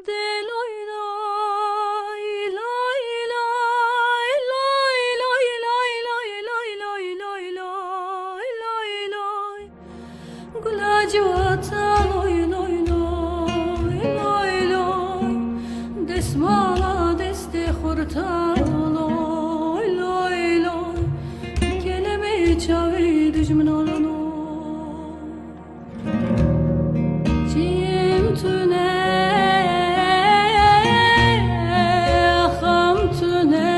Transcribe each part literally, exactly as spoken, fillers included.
Dê loy loy, loy loy, loy loy, loy loy, loy loy, loy loy, loy loy, loy loy. Gula civata loy loy, loy loy, loy. Desmala destê xurta loy, loy loy. Kelemê çavê dijmina loy. Çim tune, xam tune,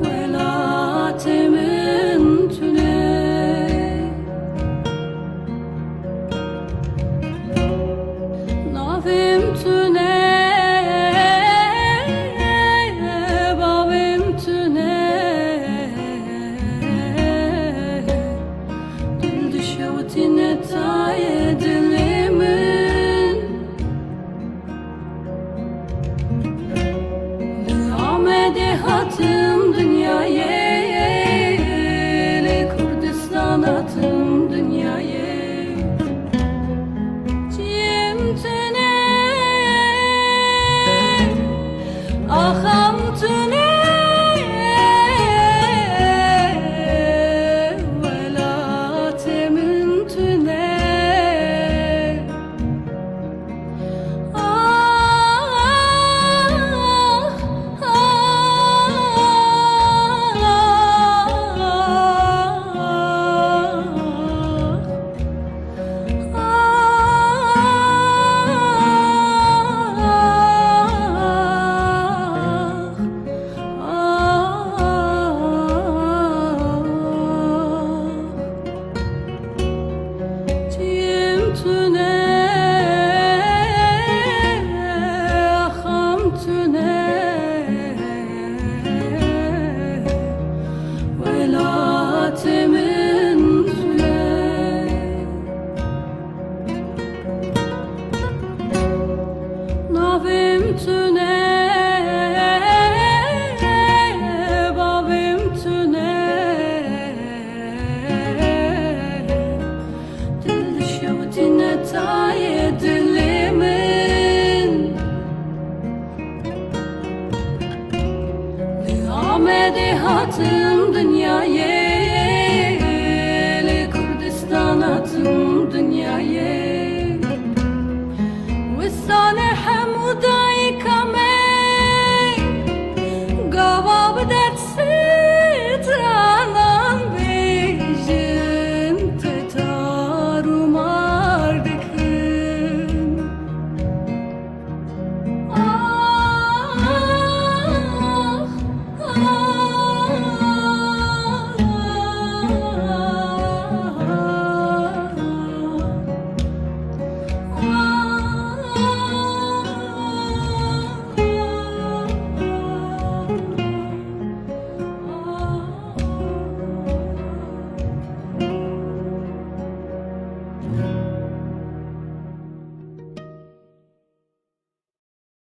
welatê min tune. Navê min tune, bavê min tune. Dil dişewitîne